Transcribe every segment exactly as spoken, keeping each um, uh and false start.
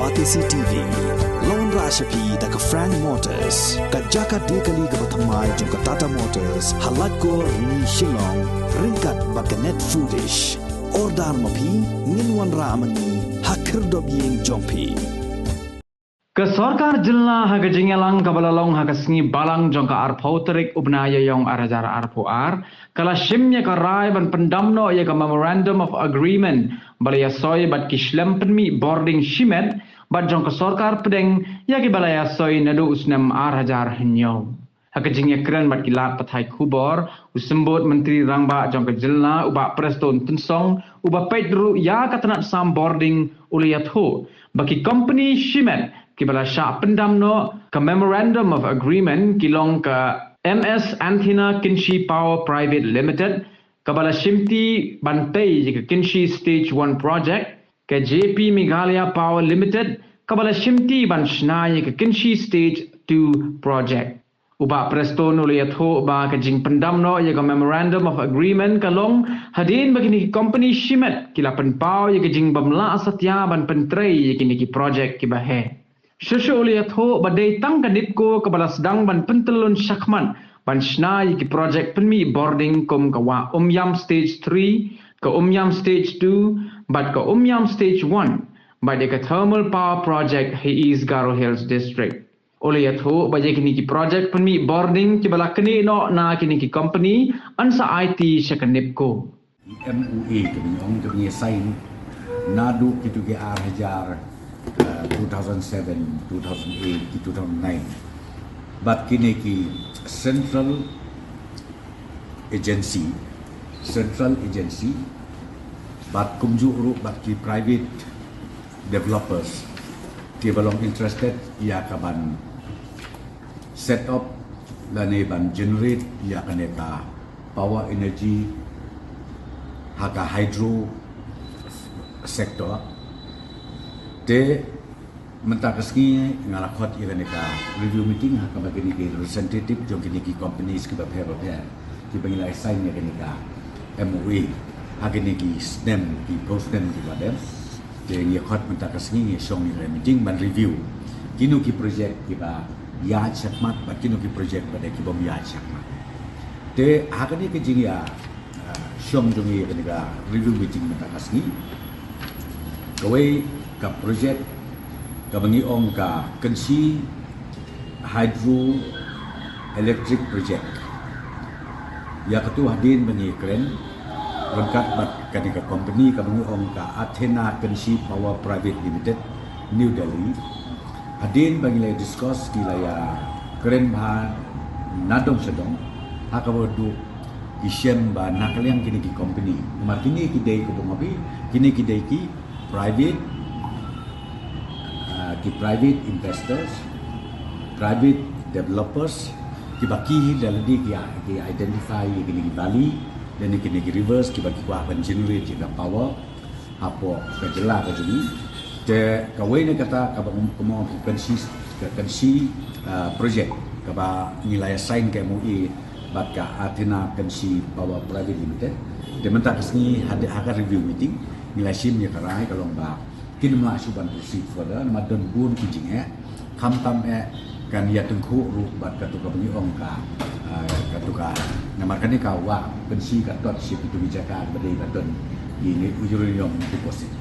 R T C T V, la wanrah sha phi da ka Frank Motors, ka jaka die kali kaba thymmai jong ka Tata Motors, ha Laitkor Rni Shillong, ryngkat bad ka Net Foodish. Order ma phi, ngin wanrah ma ngi ha khyrdop ïing jong phi. Ka sorkar jylla ha ka jingïalang kaba la long ha ka sngi Balang jong ka arphew tarik u bnai Ïaïong ar hajar arphew ar, ka la shim ïa ka rai ban pyndam noh ïa ka Memorandum of Agreement ba la ïasoi bad ki shlem pynmih bording shimet bad jong ka sorkar pdeng ïa kiba la ïasoi naduh u snem ar hajar hynñiew. Ha ka jingïakren bad ki lad pathai khubor, u Symbud Myntri Rangbah jong ka jylla, u Bah Prestone Tynsong, uba peit ruh ïa ka tnat sam bording, u la ïathuh ba ki kompani shimet kiba la shah pyndam noh ka Memorandum of Agreement ki long ka M S Anthena Kynshi Power Private Limited, kaba la shimti ban tei ïa ka Kynshi Stage one Project, ka J P Meghalaya Power Limited, kaba la shimti ban shna ïa ka Kynshi Stage two Project. U Bah Prestone u la ïathuh ba ka jingpyndam noh ïa ka Memorandum of Agreement ka long hadien ba kine ki kompani shimet ki la pynpaw ïa ka jingbym lah satia ban pyntrei ïa kine ki projek kiba heh. Shuh shuh u la ïathuh ba dei tang ka NEEPCO kaba la sdang ban pyntyllun shakhmat ban shna ïa ki projek pynmih bording kum ka Wah Umiam Stage three, ka Umiam Stage two, bad ka Umiam Stage one, bad ïa ka Thermal Power Project ha East Garo Hills District. U la ïathuh ba ïa kine ki projek pynmih bording kiba la knieh noh na kine ki kompani yn sa aiti sha ka NEEPCO. M O A kaba ngi ong kaba ngi sign naduh kitu ki ar hajar, eh, two thousand seven, two thousand eight, ki two thousand nine. Bad kine ki central agency, central agency, bad kumjuh ruh bad ki private developers kiba long interested ïa ka ban set up lane ban generate ïa kane ka power energy ha ka hydro sector. Te mynta ka sngi nga la khot ïa kane ka review meeting ha kaba kine ki representative jong kine ki companies kiba pher ba pher kiba ngi la sign ïa kane ka M O A ha kine ki snem, ki phew snem kiba dep. Te ngi khot mynta ka sngi ngi shong ïa ka meeting ban review kino ki project kiba ïaid shakhmat bad kino ki project ba dei ki bym ïaid shakhmat. Te ha kane ka jingïa, ah, shong jong ngi ïa kane ka review meeting mynta ka sngi, kawei ka project kaba ngi ong ka Kynshi Hydro Electric Project. Ïa katu hadien ba ngi kren ryngkat bad kane ka company kaba ngi ong ka Athena Kynshi Power Private Limited, New Delhi. Hadien ba ngi la discuss, ngi la ïa kren bha na dong sha dong ha kaba duh ki shem ba na ka liang kine ki company, namar kine ki dei, ka bym ong ba kine ki dei ki private, ah, ki private investors, private developers, kiba ki hi da lade ki, ki identify ïa kine ki valley lane kine ki rivers kiba ki kwah ban generate ïa ka power hapoh ka jylla ka jong ngi. Te kawei na kata kaba kum, kum ka Kynshi, ka Kynshi, ah, project kaba ngi la ïa sign ka M O A bad ka Athena Kynshi Power Private Limited. Te mynta ka sngi ha, ha ka review meeting ngi la shim ïa ka rai ka long ba kin ym lah shuh ban proceed further namar don bun ki jingeh, khamtam eh kan ïa tyngkhuh ruh bad katu kaba ngi ong ka, ah, katu ka, namar kane ka Wah Kynshi ka tot sha kitu ki jaka ba dei ba don ine uranium deposit.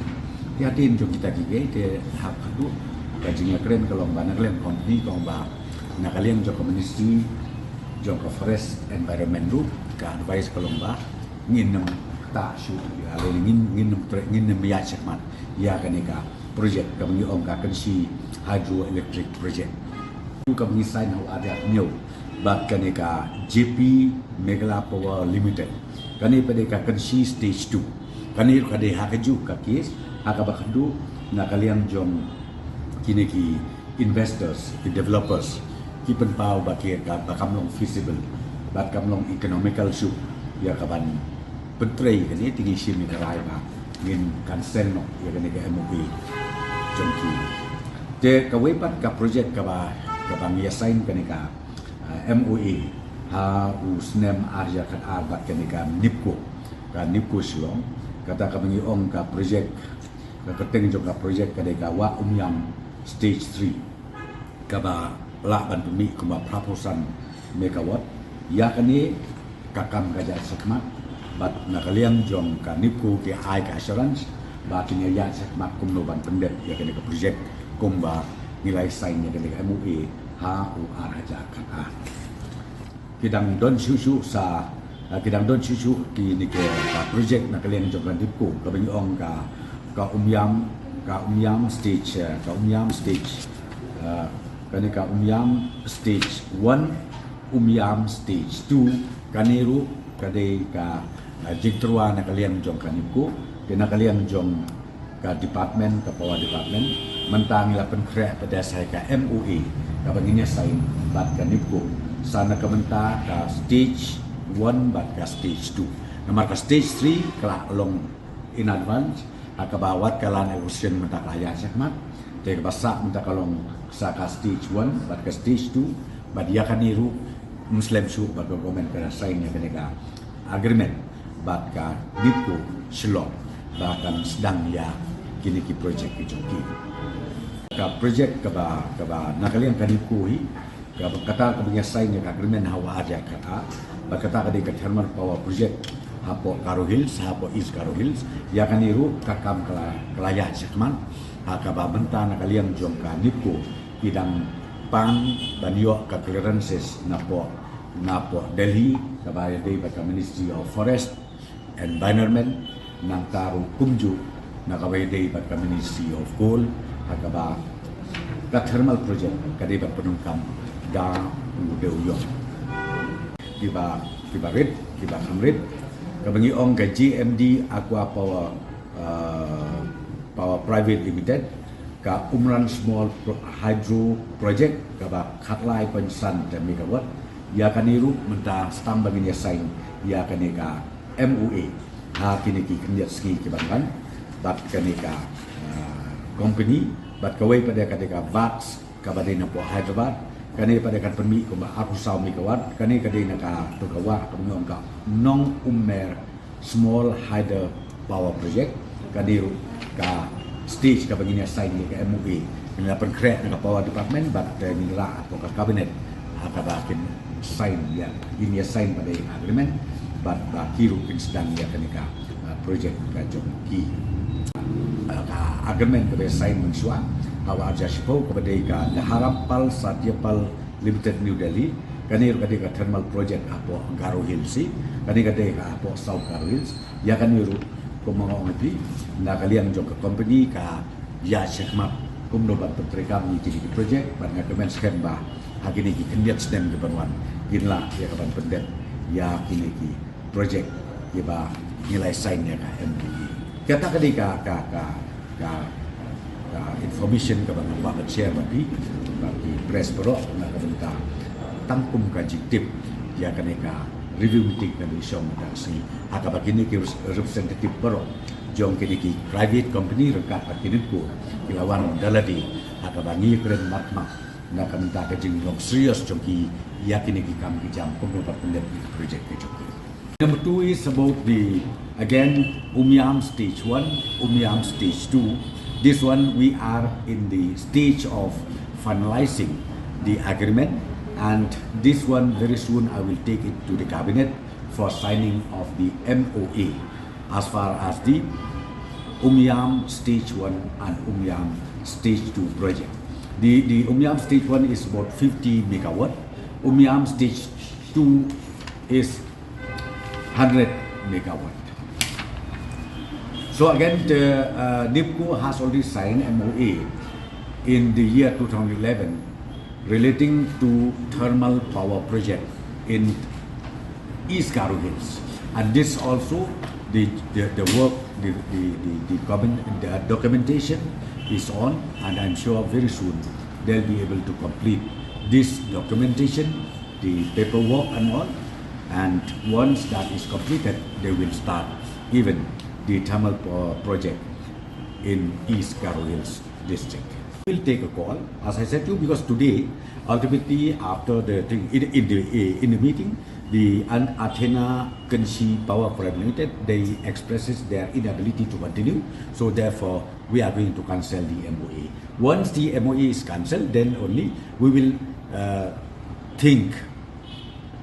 Te hadien jong kita kiei kiei te ha katu ka jingïakren ka long ba na ka liang company ka ong ba na ka liang jong ka Ministry jong ka Forest Environment ruh ka advice ka long ba ngin ym ktah shuh ïa, lane ngin, ngin ym trei, ngin ym ïaid shakhmat ïa kane ka project kaba ngi ong ka Kynshi Hydroelectric Project. Kaba ngi sign ha u ar hajar hynñiew bad kane ka J P Meghalaya Power Limited. Kane pat dei ka Kynshi Stage two. Kane ruh ka dei ha kajuh ka case ha kaba kynduh na ka liang jong kine ki investors, ki developers, ki pynpaw ba ki ka, ba kam long feasible, ba kam long economical shuh ïa ka ban pyntrei kane. Te ngi shim ïa ka rai ba ngin cancel noh ïa kane ka M O A jong ki. Te kawei pat ka project kaba, kaba ngi ïa sign kane ka, ah, M O A ha u snem ar hajar khatar bad kane ka NEEPCO, ka NEEPCO Shillong, kata kaba ngi ong ka project Ka kyrteng jong ka project ka dei ka Wah Umiam Stage three, kaba lah ban pynmih kumba phra phew san megawatt. Ïa kane ka kam ka ïaid shakhmat, bad na ka liang jong ka NEEPCO ki ai ka assurance ba kin ïaid shakhmat kumno ban pyndep ïa kane ka project kumba ngi la sign ïa kane ka M O A ha u ar hajar khat ar. Ki dang don shuh shuh sa, ah, ki dang don shuh shuh kine ki, ah, project na ka liang jong ka NEEPCO, kaba ngi ong ka, ka Umiam, ka Umiam stage, ah, ka Umiam stage, ah, kane ka Umiam stage one, Umiam stage two, kane ruh ka dei ka, ah, jingtyrwa na ka liang jong ka NEEPCO. Te na ka liang jong ka department, ka power department, mynta ngi la pynkhreh pat da sa ka M O A kaba ngin ïa sign bad ka NEEPCO, sa na ka mynta ka stage one bad ka stage two. Namar ka stage three ka la long in advance, ha kaba wat ka land acquisition mynta ka la ïaid shakhmat. Te kaba sah mynta ka long sa ka stage one bad ka stage two, bad ïa kane ruh ym slem shuh bad ka government ka la sign ïa kane ka agreement bad ka NEEPCO Shillong ba kan sdang ïa kine ki project ki jong ki. Ka project kaba, kaba na ka liang ka NEEPCO hi, kaba kata kaba ngi ïa sign ïa ka agreement ha u ar hajar khat ar, bad kata ka dei ka thermal power project hapoh Garo Hills, hapoh East Garo Hills. Ïa kane ruh ka kam ka la, ka la ïaid shakhmat, ha kaba mynta na ka liang jong ka NEEPCO ki dang pan ban ïoh ka clearances napoh, napoh Delhi, kaba ïadei bad ka Ministry of Forest, Environment, nangta ruh kumjuh na kaba ïadei bad ka Ministry of Coal, ha kaba ka thermal project ka dei ban pyndonkam da u dewïong. Kiba, kiba rit, kiba kham rit, kaba ngi ong ka G M D Aqua Power, ah, Power Private Limited, ka Umran Small Pro-, Hydro Project, kaba khatlai point san megawatt. Ïa kane ruh mynta sdang ba ngin ïa sign ïa kane ka M O A ha kine ki khyndiat sngi ki ban wan bad kane ka, ah, company, bad kawei pat ka dei ka Vax kaba dei napoh Hyderabad. Kane pat kan pynmih kumba arphew saw megawatt. Kane ka dei na ka, to ka Wah, kaba ngi ong ka Nong Ummer Small Hydro Power Project. Kane ruh ka stage kaba ngin ïa sign ïa ka M O A. Ngin ïa pynkhreh na ka Power Department bad, eh, ngin ïa lah hapoh ka Cabinet, ha kaba kin sign ïa, ngin ïa sign pat ïa ka agreement bad ba ki ruh kin sdang ïa kane ka, eh, project ka jong ki. Eh, ka agreement kaba sign mynshuwa ha u ar hajar shiphew kaba dei ka Dharampal Satyapal Limited, New Delhi. Kane ruh ka dei ka thermal project hapoh Garo Hills hi. Kane ka dei ka hapoh South Garo Hills. Ïa kane ruh kumba nga ong ïa phi, na ka liang jong ka company ka ïaid shakhmat kumno ban pyntreikam ïa kine ki project, bad nga kyrmen skhem ba ha kine ki khyndiat snem ki ban wan kin lah ïa ka ban pyndep ïa kine ki project kiba ngi la sign ïa ka M O A. Kata ka dei ka, ka, ka, ka, ka information kaba nga kwah ban share bad phi, bad ki press baroh, na ka bynta tang kum ka jingtip ïa kane ka review meeting kaba ngi shong mynta ka sngi, ha kaba kine ki representative baroh jong kine ki private company ryngkat bad ki NEEPCO ki la wan da lade, ha kaba ngi kren markhmat na ka bynta ka jinglong serious jong ki ïa kine ki kam ki jam kumno ban pyndep ïa ki project ki jong ki. Number two is about the, again, Umiam stage one, Umiam stage two. This one we are in the stage of finalizing the agreement, and this one very soon I will take it to the cabinet for signing of the M O A as far as the Umiam stage one and Umiam stage two project. The, the Umiam stage one is about fifty megawatt. Umiam stage two is hundred megawatt. So again, the, uh, NEEPCO has already signed M O A in the year two thousand eleven relating to thermal power project in East Garo Hills. And this also, the, the, the work, the, the, the, the, comment, the documentation is on, and I'm sure very soon they'll be able to complete this documentation, the paperwork and all. And once that is completed, they will start even the thermal power project in East Garo Hills district. We'll take a call, as I said to you, because today, ultimately, after the thing, in, in the, in the meeting, the An-, Athena Kynshi Power Private Limited, they expresses their inability to continue. So therefore, We are going to cancel the M O A. Once the M O A is cancelled, then only we will uh, think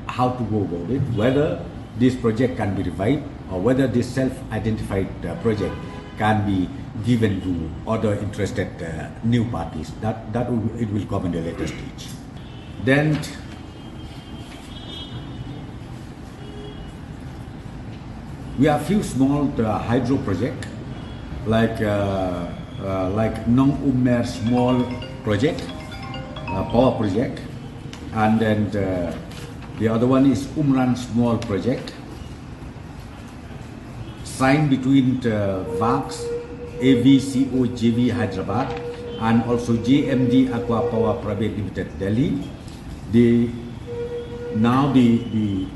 how to go about it, whether this project can be revived or whether this self-identified uh, project can be given to other interested uh, new parties. That, that will, it will come in a later stage. Then we have few small uh, hydro project, like uh, uh, like Nong Ummer small project, uh, power project, and then uh, the other one is Umran small project, signed between uh, VAX, A V C O J V Hyderabad, and also J M D Aqua Power Private Limited Delhi. The now the the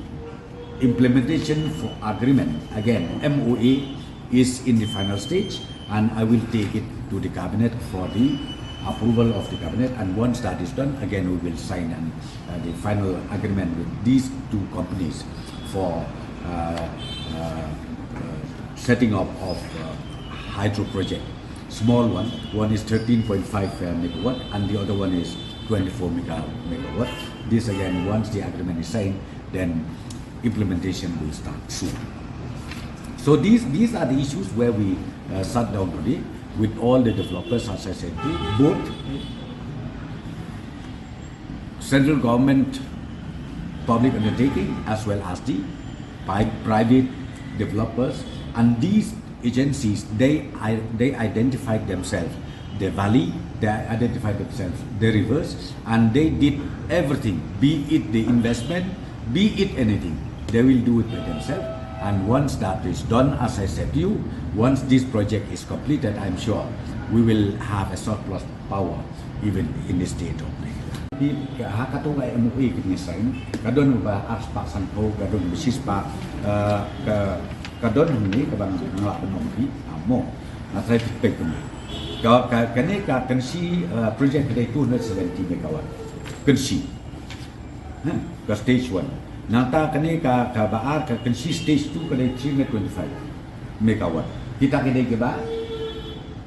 implementation for agreement, again, M O A, is in the final stage, and I will take it to the cabinet for the approval of the cabinet. And once that is done, again we will sign an, uh, the final agreement with these two companies for uh, uh, uh, setting up of uh, hydro project. Small one, one is thirteen point five uh, megawatt, and the other one is twenty-four mega megawatt. This again, once the agreement is signed, then implementation will start soon. So these these are the issues where we uh, sat down today with all the developers, as I said to you, both central government public undertaking as well as the private developers, and these agencies, they they identified themselves the valley, they identified themselves the rivers, and they did everything, be it the investment, be it anything, they will do it by themselves. And once that is done, as I said to you, once this project is completed, I'm sure we will have a surplus power even in the state of Meghalaya. Ka ha ka tu ka M O A kini sign, ka don ba ar spah san phew, ka don ba shi spah, uh, ka ka don ni ka bang nang la penom ki amo na try to pay kini. Ka ka kani ka Kynshi uh, project kedai two hundred seventy megawatt. Kynshi. Ha, ka stage one. Nangta kani ka ka ba ar ka Kynshi stage two kedai three hundred twenty-five megawatt. Kita kedai ke ba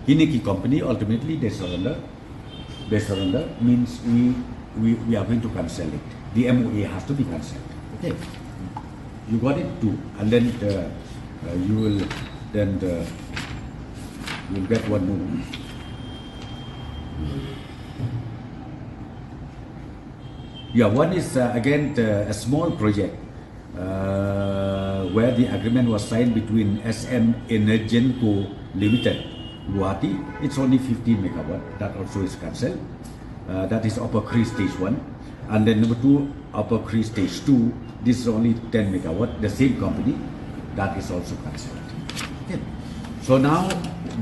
kini ki company ultimately they surrender. They surrender means we, we, we are going to cancel it. The M O A has to be cancelled. Okay. You got it too. And then the, uh, you will, then the, you'll get one more. Yeah, one is uh, again uh, a small project uh, where the agreement was signed between S M Energenco Limited, Guwahati. It's only fifteen megawatt. That also is cancelled. Uh, that is Upper Kri Stage one. And then number two, Upper Kri Stage two. This is only ten megawatt. The same company. That is also cancelled. Okay. So now,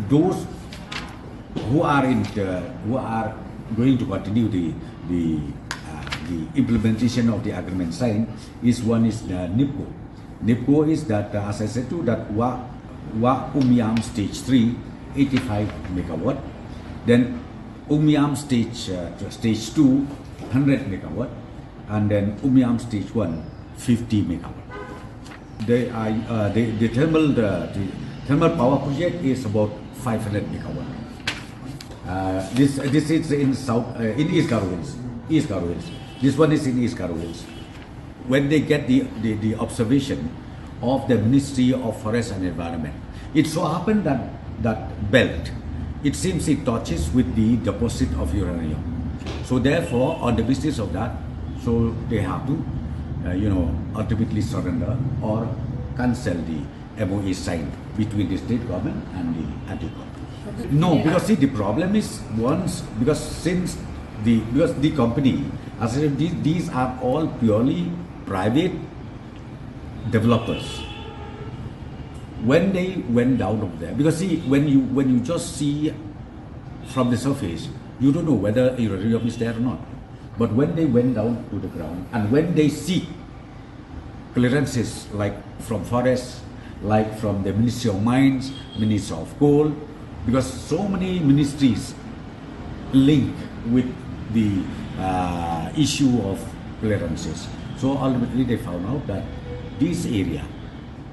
those who are in the, who are going to continue the the uh, the implementation of the agreement sign is one is the NEEPCO. NEEPCO is that uh, as I said to that Wa Wa Umiam stage three, eighty-five megawatt, then Umiam stage uh, stage two, hundred megawatt, and then Umiam stage one, fifty megawatt. They are uh, the, the thermal the, the thermal power project is about five hundred megawatt. Uh, this this is in south uh, in East Garo Hills, East Garo Hills. This one is in East Garo Hills. When they get the, the, the observation of the Ministry of Forest and Environment, it so happened that that belt, it seems it touches with the deposit of uranium. So therefore, on the basis of that, so they have to, uh, you know, ultimately surrender or cancel the M O A signed between the state government and the anti government. No, because see, the problem is once, because since the, because the company, as I said, these, these are all purely private developers. When they went down over there, because see, when you, when you just see from the surface, you don't know whether uranium is there or not. But when they went down to the ground and when they seek clearances like from forest, like from the Ministry of Mines, Ministry of Coal, because so many ministries link with the uh, issue of clearances. So ultimately they found out that this area,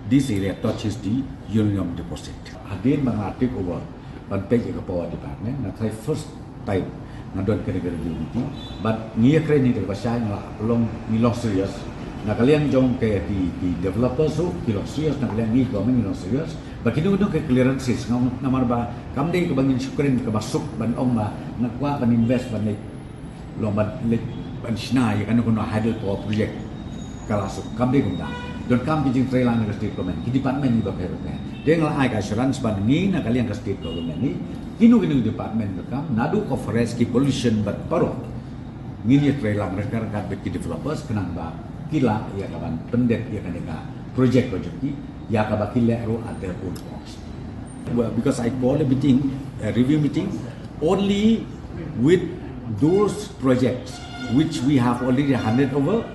this area touches the uranium deposit. Hadien ba nga take over Ban peit ïa ka power department, nga tharai first time nga don kane ka review meeting. Bad ngi ïakren hi da kaba shai, nga la long, ngi long serious. Na ka liang jong ka, ki, ki developers ruh ki long serious, na ka liang ngi government ngi long serious. Bad kino kino ki clearances, nga, namar ba kam dei kaba ngin shu kren kaba suk ban ong ba nga kwah ban invest ban leit long ban leit ban shna ïa kano kano hydel power project. Ka la suk, kam dei kumta. Donkam ki jingtrei lang na ka state government, ki department kiba pher bapher. Te nga la ai ka assurance ba ngi na ka liang ka state government, ngi, kino kino ki department ba kam, naduh ka forest, ki pollution bad baroh, ngin ïatrei lang ryngkat ryngkat bad ki developers khnang ba ki lah ïa ka ban pyndep ïa kane ka project ka jong ki, ïa kaba ki leh ruh at their own cost. Well, because I call a meeting, a review meeting, only with those projects which we have already handed over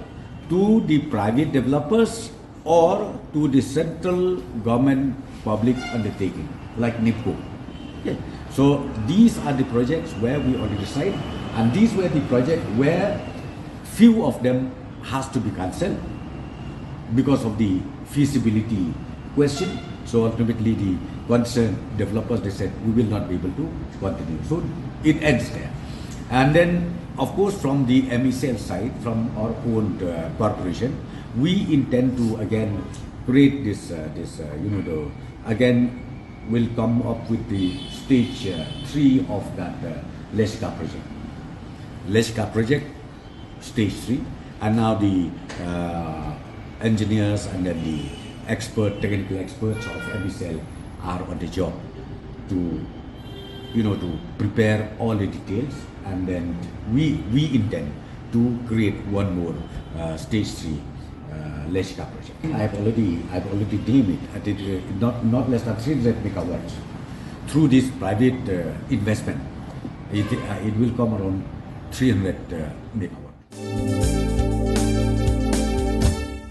to the private developers or to the central government public undertaking, like NEEPCO. Okay. So these are the projects where we already signed, and these were the projects where few of them has to be cancelled because of the feasibility question. So ultimately, the concerned developers, they said, "We will not be able to continue." So it ends there. And then, of course, from the M E C L side, from our own, uh, corporation, we intend to again create this, uh, this, uh, you know, the, again, we'll come up with the stage, uh, three of that, uh, Leshka project. Leshka project, stage three, and now the, uh, engineers and then the expert, technical experts of M E C L are on the job to, you know, to prepare all the details, and then we, we intend to create one more, uh, stage three, uh, Leshka project. I have already, I've already named it. I did, uh, not, not less than three hundred megawatts through this private, uh, investment. It, uh, it will come around three hundred, uh, megawatts.